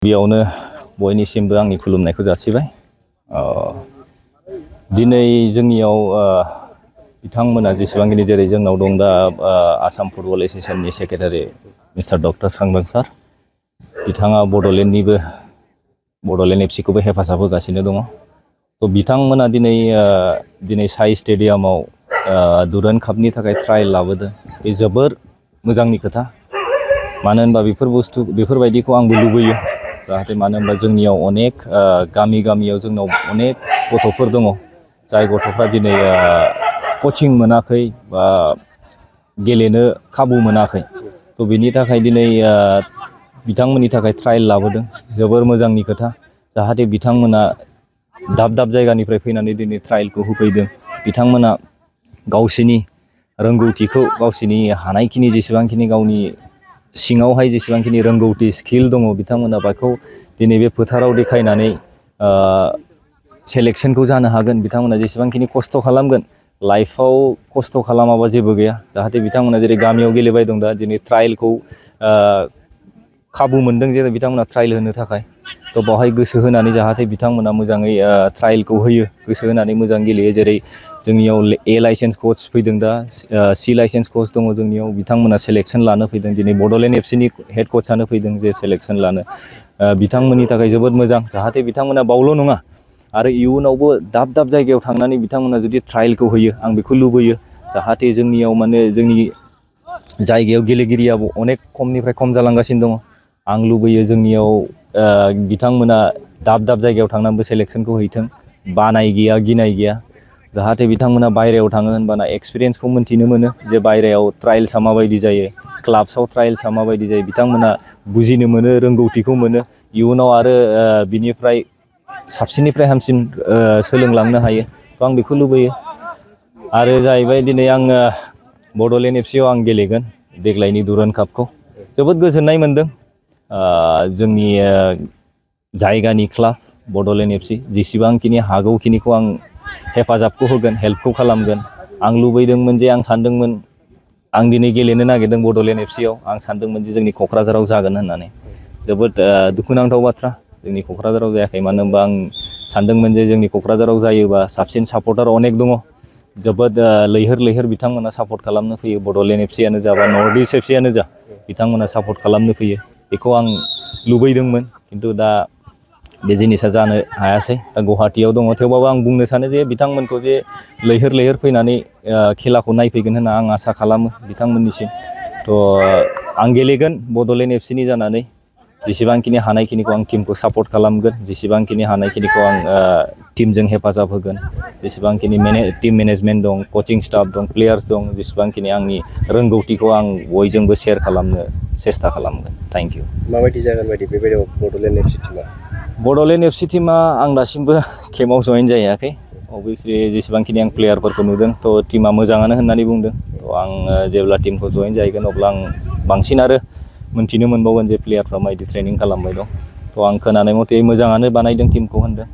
बेयावनो बयनिसिमबो आंनि खुलुमनायखौ जासिबाय। दिनै जोंनियाव बिथांमोना जेसेबांखिनि जेरै जोंनाव दं दा आसाम फुटबल एसोसिएशननि secretary mister doctor Sangbon sir, बिथाङा बड'लेण्डनिबो बड'लेण्ड एफसिखौबो हेफाजाब होगासिनो दङ। थ' बिथांमोना दिनै साइ स्टेडियामाव दुरान्ड कापनि थाखाय ट्रायल लाबोदों। बे जोबोर मोजांनि खोथा। मानो होनबा बेफोरबायदिखौ आंबो लुबैयो। जाहाथे मानो होनबा जोंनियाव अनेक गामियाव जोंनाव अनेक गथ'फोर दङ, जाय गथ'फ्रा दिनै कचिं मोनाखै बा गेलेनो खाबु मोनाखै। थ' बेनि थाखाय दिनै बिथांमोननि थाखाय ट्रायल लाबोदों। जोबोर मोजांनि खोथा। जाहाथे बिथांमोना दाब जायगानिफ्राय फैनानै दिनै ट्रायलखौ होफैदों। बिथांमोना गावसिनि रोंगौथिखौ गावसिनि हानायखिनि जेसेबांखिनि गावनि सिङावहाय जेसेबांखिनि रोंगौथि स्किल दङ, बिथांमोना बेखौ दिनै बे फोथाराव देखायनानै सेलेक्सनखौ जानो हागोन। बिथांमोना जेसेबांखिनि खस्थ' खालामगोन, लाइफआव खस्थ' खालामाबा जेबो गैया। जाहाथे बिथांमोना जेरै गामियाव गेलेबाय दं, दा दिनै ट्रायलखौ खाबु मोनदों जे बिथांमोना ट्रायल होनो थाखाय। थ' बावहाय गोसो होनानै जाहाथे बिथांमोना मोजाङै ट्रायलखौ होयो, गोसो होनानै मोजां गेलेयो। जेरै जोंनियाव ए लाइसेन्स कच फैदों, दा सि लाइसेन्स कच दङ जोंनियाव। बिथांमोना सेलेक्सन लानो फैदों। दिनै बड'लेण्ड एफसिनि हेड कचआनो फैदों जे सेलेक्सन लानो। बिथांमोननि थाखाय जोबोद मोजां। जाहाथे बिथांमोना बावल' नङा, आरो इयुनावबो दाब जायगायाव थांनानै बिथांमोना जुदि ट्रायलखौ होयो, आं बेखौ लुबैयो। जाहाथे जोंनियाव माने जोंनि जायगायाव गेलेगिरियाबो अनेक खमनिफ्राय खम जालांगासिनो दङ। आं लुबैयो जोंनियाव बिथांमोना दाब जायगायाव थांनानैबो सेलेक्सनखौ हैथों। बानाय गैया, गिनाय गैया। जाहाथे बिथांमोना बायहेरायाव थाङो होनबाना एक्सपिरियेन्सखौ मोन्थिनो मोनो जे बायहेरायाव ट्रायल्सआ माबायदि जायो, क्लाब्सआव ट्रायल्सआ माबायदि जायो। बिथांमोना बुजिनो मोनो, रोंगौथिखौ मोनो। इयुनाव आरो बिनिफ्राय साबसिननिफ्राय हामसिन सोलोंलांनो हायो। थ' आं बेखौ लुबैयो। आरो जाहैबाय दिनै आङो बड'लेण्ड एफसिआव आं गेलेगोन देग्लायनि दुरान्ड कापखौ। जोबोद गोजोननाय मोन्दों। जोंनि जायगानि क्लाब बड'लेण्ड एफसि जेसेबांखिनि हागौखिनिखौ आं हेफाजाबखौ होगोन, हेल्पखौ खालामगोन। आं लुबैदोंमोन जे आं सानदोंमोन आं दिनै गेलेनो नागिरदों बड'लेण्ड एफसिआव। आं सानदोंमोन जे जोंनि क'क्राझाराव जागोन होननानै। जोबोद दुखुनांथाव बाथ्रा, जोंनि क'क्राझाराव जायाखै। मानो होनबा आं सानदोंमोन जे जोंनि क'क्राझाराव जायोबा साबसिन सापर्टार अनेक दङ। जोबोद लैहोर बिथांमोना सापर्ट खालामनो फैयो। बड'लेण्ड एफसिआनो जा बा नर्थ इस्ट एफसिआनो जा, बिथांमोना सापर्ट खालामनो फैयो। बेखौ आं लुबैदोंमोन, खिन्थु दा बे जिनिसा जानो हायासै। दा गुवाहाटियाव दङ। थेवबाबो आं बुंनो सानो जे बिथांमोनखौ जे लैहोर फैनानै खेलाखौ नायफैगोन होनना आं आसा खालामो बिथांमोननिसिम। थ' आं गेलेगोन बड'लेण्ड एफसिनि जानानै। जेसेबांखिनि हानायखिनिखौ आं टिमखौ सापर्ट खालामगोन, जेसेबांखिनि हानायखिनिखौ आं टिमजों हेफाजाब होगोन। जेसेबांखिनि टिम मेनेजमेन्ट दं, कचिं स्टाफ दं, प्लेयार्स दं, जेसेबांखिनि आंनि रोंगौथिखौ आं बयजोंबो शेयार खालामनो सेस्था खालामगोन। Thank you. माबायदि जागोन बायदि बेबायदियाव बड'लेण्ड एफसि टिमा? बड'लेण्ड एफसि टिमा आं दासिमबो केम्पआव जइन जायाखै। अभियासलि जेसेबांखिनि आं प्लेयारफोरखौ नुदों, थ' टिमा मोजाङानो होननानै बुंदों। थ' आं जेब्ला टिमखौ जइन जाहैगोन, अब्ला आं बांसिन आरो मोन्थिनो मोनबावगोन जे प्लेयारफ्रा माबायदि ट्रेनिं खालामबाय दं। थ' आं खोनानाय मथे मोजाङानो बानायदों टिमखौ होनदों।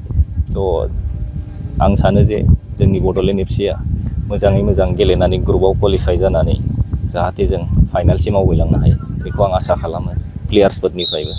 थ' आं सानो जे जोंनि बड'लेण्ड एफसिआ मोजाङै मोजां गेलेनानै ग्रुपआव क्वालिफाइ जानानै जाहाथे जों फाइनालसिम आवगायलांनो हायो, बेखौ आं आसा खालामो प्लेयार्सफोरनिफ्रायबो।